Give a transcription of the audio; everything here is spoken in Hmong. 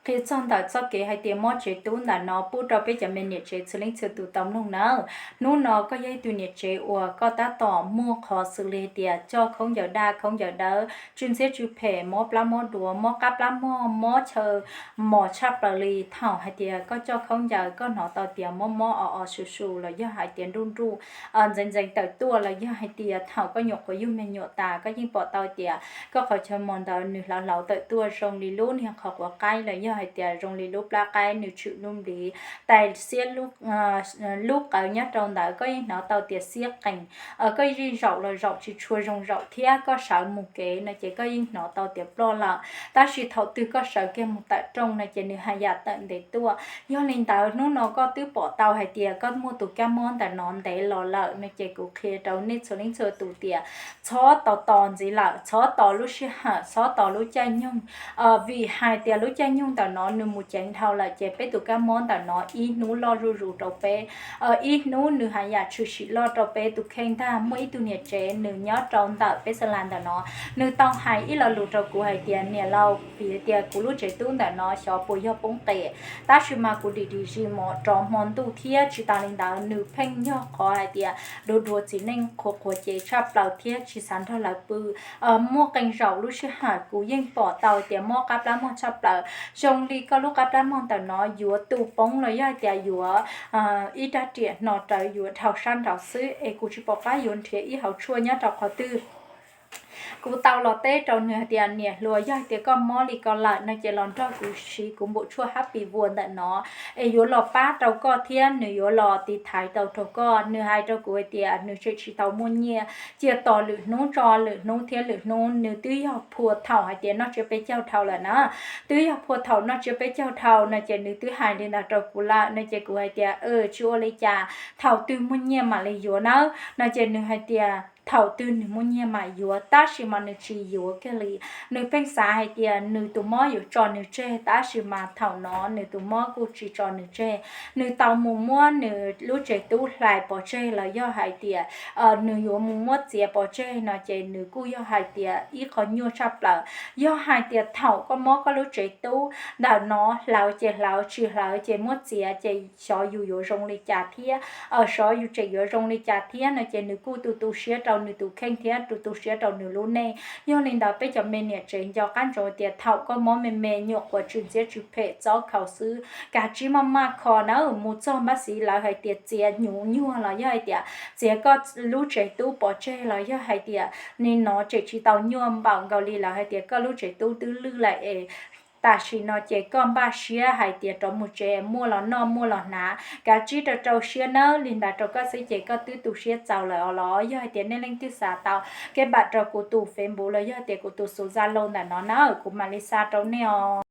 Ces txog ntawm txoj kev hais tias mob tsev tub ntawm no pub rau peb cov me niam tsev txhua leej txhua tus tau mloog nawb. Hnub no koj yog ib tug niam tsev uas koj tab tom muaj qhov xws li hais tias coj khaub ncaws daj khaub ncaws dawb, tsw ntxhiab tsw phem, mob plab mob duav, mob qab plab mog, mob chaw mos tshaj plaws li. Thaum hais tias koj coj khaub ncaws koj hnov tau tias mob mob o o su su los yog hais tias nruj nruj ntxeev ntxeev tawm tuaj los yog hais tias thaum koj nyuam qhuav yug me nyuam tas koj yeej pom tau tias koj qhov chaw mos ntawd nws hlauv hlauv tawm tuaj zoo li lub niag qhov quav qaib los yog hais tias zoo li lub plab qaib nws tshwm lub npliv, tais xiab lub qawv nyob rau ntawd koj yeej hnov tau tias xiab qees. Koj yeej zaum los zaum tsis tshua zoo zaum thiab koj sawv mus kev no ces koj yeej hnov tau tias ploj lawm. Tab sis thaum twg koj sawv kiag mus tawm rooj no ces nws haj yam tawm ntev tuaj. Yog li ntawd hnub no koj twb pom tau hais tias koj muaj tus kab mob ntawm no ntev los lawm no ces kuv qhia rau nej txhua leej txhua tus tias txhob tos tos ntxiv lawm, txhob tos lub sij hawm, txhob tos lub caij nyoog. Vim hais tias lub caij nyoog ntawm no nws mus ceev dhau lawm ces peb tus kab mob ntawm no ib hnub loj zuj zus rau peb. Ib hnub nws haj yam tshwm sim loj rau peb tus kheej ntag. Muaj ib tug niam tsev nws nyob rau ntawm peb xa las ntawm no, nws tau hais ib lo lus rau kuv hais tias niam laus, vim tias kuv lub tsev tub ntawm no xyov puas yog poob qes, tab sis mas kuv dim dim zis mov rov hmo ntuj thiab tsis tas li ntawd nws pheej yog qhov hais tias duav duav txiv neej qhuav qhuav cev tshaj plaws thiab tsis xav nrog lawv pw. Muaj qee zaum lub sij hawm kuv yeej pom tau tias mob qab plab mog tshaj plaws, zoo li koj lub qab plab mog ntawm no yuav tu poob los yog hais tias yuav ib rab riam hno rawv yuav dhau sab nraud xwb es kuv tsis pom qab yuav nrhiav ib hauv tshuaj nyob rau qhov twg. Kuv tau los teb rau nws hais tias niam hluas, yog hais tias koj mob li ko lawm no ces los nrog kuv siv kuv npum tshuaj Happy Wound ntawm no es yuav los pab rau koj thiab nws yuav los tiv thaiv tau rau koj. Nws hais rau kuv hais tias nws tseem tsis tau muaj nyiaj, cia tos lwm hnub tso lwm hnub thiab lwm hnub. Nws twb yog phua thaum hais tias noj tsiab peb caug dhau lawm na, twb yog phua thaum noj tsiab peb caug dhau no ces nws twb hais li ntawd rau kuv lawm no ces kuv hais tias tsis ua li cas, thaum twg muaj nyiaj mam li yuav nawb no ces nws hais tias thaum twg nws muaj nyiaj mam yuav, tab sis mas nws tsis yuav kiag li. Nws pheej xav hais tias nws tus mob yuav tso nws tseg, tab sis mas thaum no nws tus mob kuj tsis tso nws tseg. Nws tau mus muab nws lub tsev tub hlais pov tseg los yog hais tias nws yuav mus muab txiav pov tseg no ces nws kuj yog hais tias ib qho nyuaj tshaj plaws. Yog hais tias thaum koj mob koj lub tsev tub ntawm no hlawv ces hlawv, tsis hlawv ces muab txiav ces xyov yus yuav zoo li cas thiab, xyov yus tseem yuav zoo li cas thiab no ces nws kuj tu tu siab rau nws tus kheej thiab tu tu siab rau nws lub neej. Yog li ntawd peb cov me niam tsev nco qab ntsoov tias thaum koj mob me me nyuam qhuav tsw ntxhiab tsw phem txob khaus xwb, kav tsij maj maj kho nawb. Mus txog npab xiv lawv hais tias txiav hnyuv nyuag los yog hais tias txiav koj lub tsev tub pov tseg los yog hais tias nim no tseem tsis tau nyuaj npaum nkaus li lawv hais tias koj lub tsev tub twb lwj lawm es tam sim no ces koj npaj siab hais tias rov mus tsev muaj los noj muaj los hnav, kav tsij rau rau siab nawb. Li ntawd rau koj xwb ces koj twb tu siab txaus lawm os los? Yog hais tias nej leej twg xav tau kev npam rau kuv tus Facebook los yog hais tias kuv tus xov Zalo ntawm no na, kuv mam li xa rau nej os.